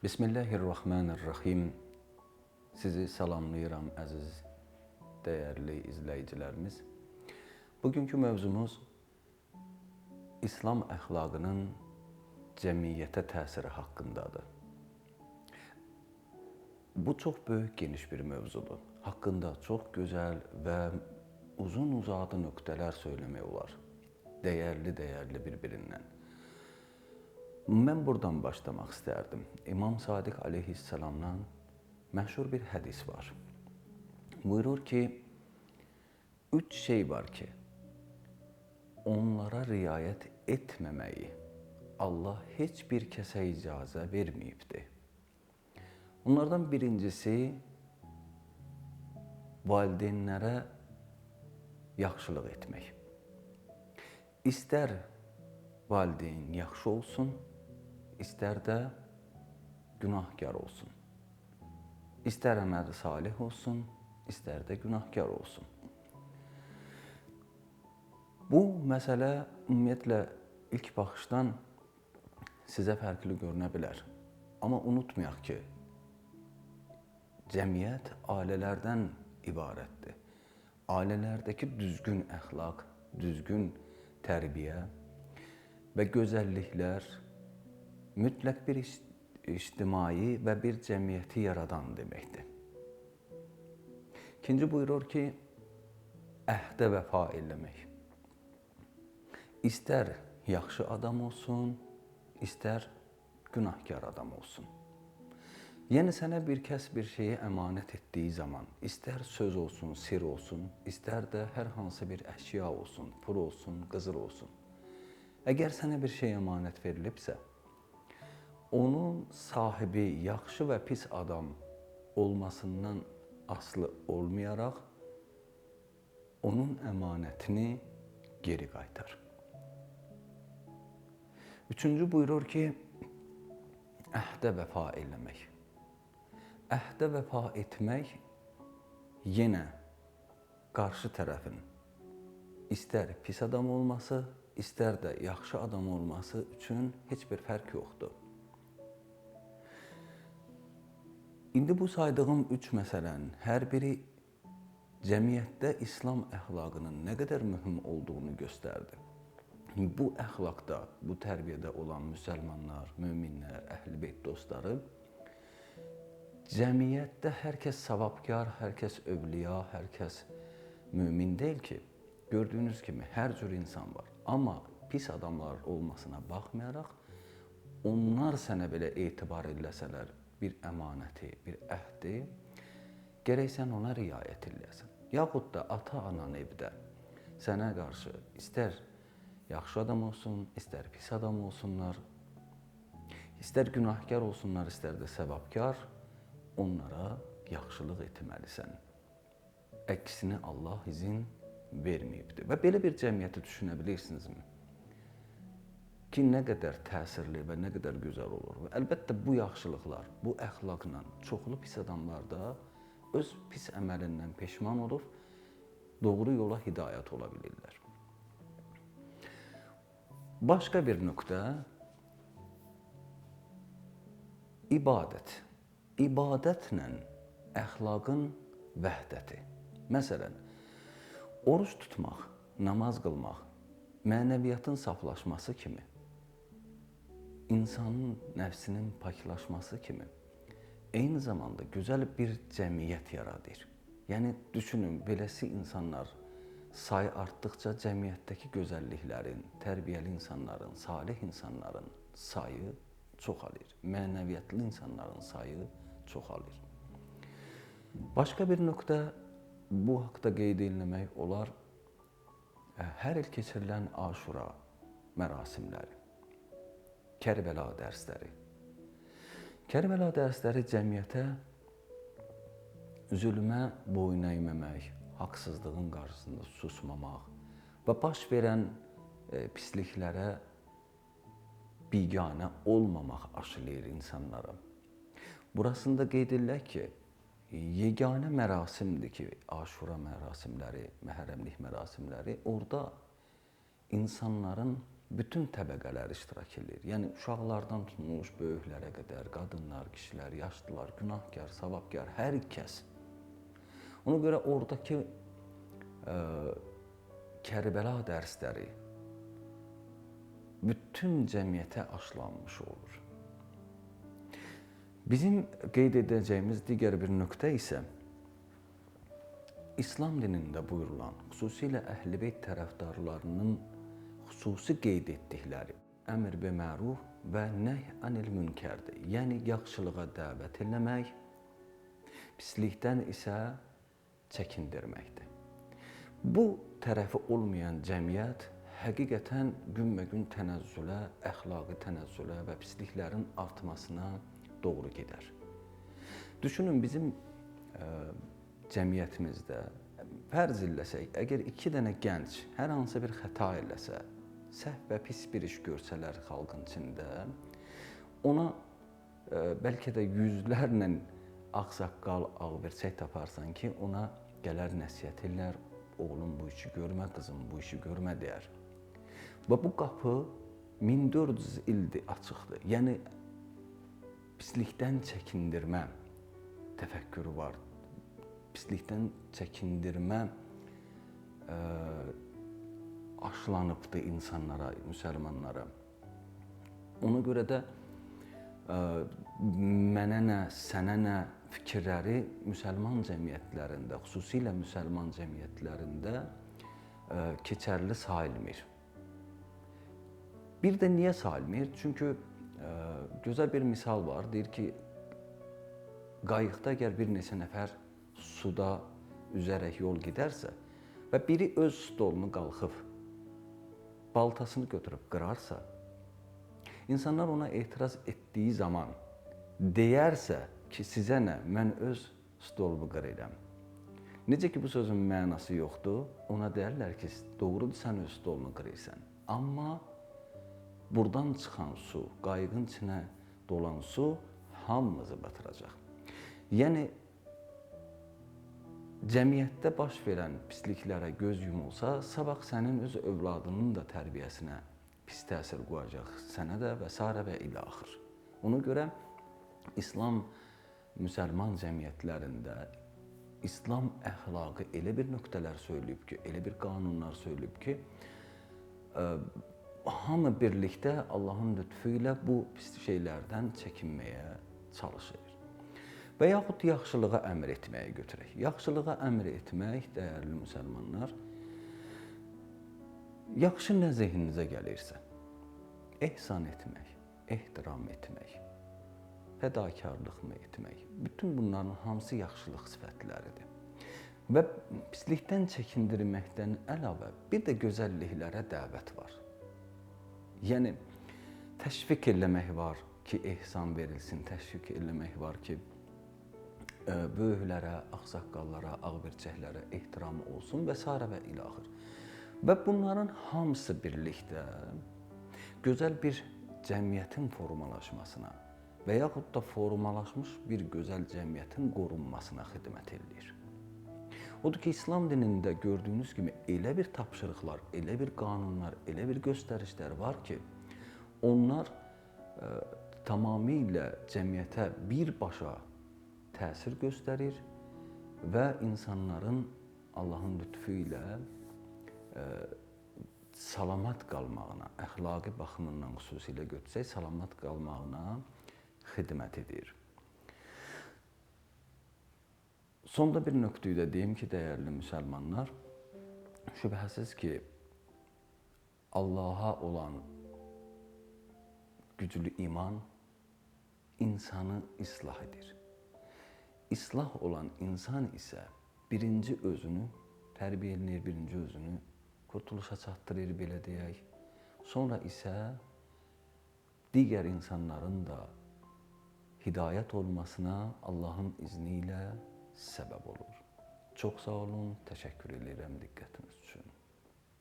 Bismillahirrahmanirrahim. Sizi salamlayıram əziz, dəyərli izləyicilərimiz. Bugünkü mövzumuz İslam əxlaqının cəmiyyətə təsiri haqqındadır. Bu çox böyük, geniş bir mövzudur. Haqqında çox gözəl və uzun-uzadı nöqtələr söyləmək olar. Dəyərli-dəyərli bir-birindən. Mən buradan başlamaq istərdim. İmam Sadiq aleyhisselamdan məşhur bir hədis var. Buyurur ki, üç şey var ki, onlara riayət etməməyi Allah heç bir kəsə icazə verməyibdir. Onlardan birincisi, valideynlərə yaxşılıq etmək. İstər valideyn yaxşı olsun, istər də günahkar olsun. İstər əməli salih olsun, istər də günahkar olsun. Bu məsələ ümumiyyətlə ilk baxışdan sizə fərqli görünə bilər. Amma unutmayaq ki, cəmiyyət ailələrdən ibarətdir. Ailələrdəki düzgün əxlaq, düzgün tərbiyə və gözəlliklər mütləq bir ictimai və bir cəmiyyəti yaradan deməkdir. İkinci buyurur ki, əhdə vəfa eləmək. İstər yaxşı adam olsun, istər günahkar adam olsun. Yəni sənə bir kəs bir şeyi əmanət etdiyi zaman, istər söz olsun, sir olsun, istər də hər hansı bir əşya olsun, pul olsun, qızıl olsun. Əgər sənə bir şey əmanət verilibsə, onun sahibi yaxşı və pis adam olmasından asılı olmayaraq onun əmanətini geri qaytar. Üçüncü buyurur ki, əhdə vəfa eləmək. Əhdə vəfa etmək yenə qarşı tərəfin istər pis adam olması, istər də yaxşı adam olması üçün heç bir fərq yoxdur. İndi bu saydığım üç məsələnin hər biri cəmiyyətdə İslam əxlaqının nə qədər mühüm olduğunu göstərdi. Bu əxlaqda, bu tərbiyədə olan müsəlmanlar, möminlər, əhl-i beyt dostları cəmiyyətdə hər kəs savabkar, hər kəs övliya, hər kəs mömin deyil ki, gördüyünüz kimi hər cür insan var. Amma pis adamlar olmasına baxmayaraq, onlar sənə belə etibar eləsələr bir əmanəti, bir əhdi, gərək sən ona riayət eləyəsən. Yaxud da ata-anan evdə sənə qarşı istər yaxşı adam olsun, istər pis adam olsunlar, istər günahkar olsunlar, istər də səvabkar, onlara yaxşılıq etməlisən. Əksinə Allah izin verməyibdir. Və belə bir cəmiyyəti düşünə bilirsinizmi? Ki, nə qədər təsirli və nə qədər gözəl olur. Və əlbəttə bu yaxşılıqlar, bu əxlaqla çoxlu pis adamlar da öz pis əməlindən peşman olub doğru yola hidayət ola bilirlər. Başqa bir nöqtə, ibadət. İbadətlə əxlaqın vəhdəti. Məsələn, oruc tutmaq, namaz qılmaq, mənəviyyatın saflaşması kimi, insanın nəfsinin paklaşması kimi, eyni zamanda gözəl bir cəmiyyət yaradır. Yəni, düşünün, beləsi insanlar sayı artdıqca cəmiyyətdəki gözəlliklərin, tərbiyəli insanların, salih insanların sayı çoxalır. Mənəviyyatlı insanların sayı çoxalır. Başqa bir nöqtə bu haqda qeyd eləmək olar, hər il keçirilən Aşura mərasimləri, Kərbəla dərsləri. Kərbəla dərsləri cəmiyyətə zülmə boyun əyməmək, haqsızlığın qarşısında susmamaq və baş verən pisliklərə biganə olmamaq aşılayır insanlara. Burasında qeyd edilir ki, yeganə mərasimdir ki, Aşura mərasimləri, məhərrəmlik mərasimləri, orada insanların bütün təbəqələr iştirak edir. Yəni uşaqlardan tutmuş böyüklərə qədər, qadınlar, kişilər, yaşlılar, günahkar, savabkar, hər kəs. Ona görə oradakı Kərbəla dərsləri bütün cəmiyyətə aşılanmış olur. Bizim qeyd edəcəyimiz digər bir nöqtə isə İslam dinində buyurulan, xüsusilə Əhl-i Beyt tərəfdarlarının xüsusi qeyd etdikləri əmr bi məruf və nəhy anil münkərdir. Yəni yaxşılığa dəvət eləmək, pislikdən isə çəkindirməkdir. Bu tərəfi olmayan cəmiyyət həqiqətən günbəgün tənəzzülə, əxlaqi tənəzzülə və pisliklərin artmasına doğru gedər. Düşünün, bizim cəmiyyətimizdə fərz eləsək, əgər iki dənə gənc hər hansı bir xəta eləsə, səhv və pis bir iş görsələr xalqın içində, ona bəlkə də yüzlərlə ağsaqqal, ağbirçək taparsan ki, ona gələr nəsihət ellər, oğlum bu işi görmə, qızım bu işi görmə deyər. Və bu qapı 1400 ildir açıqdır. Yəni pislikdən çəkindirmə təfəkkürü var. Pislikdən çəkindirmə aşılanıbdır insanlara, müsəlmanlara. Ona görə də mənə nə, sənə nə fikirləri müsəlman cəmiyyətlərində, xüsusilə müsəlman cəmiyyətlərində keçərli sayılmır. Bir də niyə sayılmır? Çünki gözəl bir misal var. Deyir ki, qayıqda əgər bir neçə nəfər suda üzərək yol gedərsə və biri öz stolunu qalxıb, baltasını götürüb qırarsa, insanlar ona etiraz etdiyi zaman deyərsə ki, sizə nə, mən öz stolumu qırıram. Necə ki, bu sözün mənası yoxdur, ona deyərlər ki, doğrudur, sən öz stolunu qırırsan. Amma buradan çıxan su, qayığın içinə dolan su hamımızı batıracaq. Yəni, cəmiyyətdə baş verən pisliklərə göz yumulsa, sabah sənin öz övladının da tərbiyəsinə pis təsir qoyacaq, sənə də və s. və ilaxır. Ona görə İslam müsəlman cəmiyyətlərində İslam əxlaqı elə bir nöqtələr söyləyib ki, elə bir qanunlar söyləyib ki, hamı birlikdə Allahın lütfü ilə bu pis şeylərdən çəkinməyə çalışır. Və yaxud yaxşılığa əmr etməyi götürək. Yaxşılığa əmr etmək, dəyərli müsəlmanlar, yaxşı nə zehninizə gəlirsə, ehsan etmək, ehtiram etmək, fədakarlıq mı etmək, bütün bunların hamısı yaxşılıq sifətləridir. Və pislikdən çəkindirməkdən əlavə bir də gözəlliklərə dəvət var. Yəni, təşviq eləmək var ki, ehsan verilsin, təşviq eləmək var ki, böyüklərə, ağsaqqallara, ağbirçəklərə ehtiram olsun və s. və ilaxır. Və bunların hamısı birlikdə gözəl bir cəmiyyətin formalaşmasına və yaxud da formalaşmış bir gözəl cəmiyyətin qorunmasına xidmət eləyir. Odur ki, İslam dinində gördüyünüz kimi elə bir tapşırıqlar, elə bir qanunlar, elə bir göstərişlər var ki, onlar tamamilə cəmiyyətə birbaşa təsir göstərir və insanların Allahın lütfü ilə salamat qalmağına, əxlaqi baxımından xüsusilə götürsək, salamat qalmağına xidmət edir. Sonda bir nöqtəyi də deyim ki, dəyərli müsəlmanlar, şübhəsiz ki, Allaha olan güclü iman insanı islah edir. İslah olan insan isə birinci özünü tərbiyə eləyir, birinci özünü qurtuluşa çatdırır, belə deyək. Sonra isə digər insanların da hidayət olmasına Allahın izni ilə səbəb olur. Çox sağ olun, təşəkkür edirəm diqqətiniz üçün.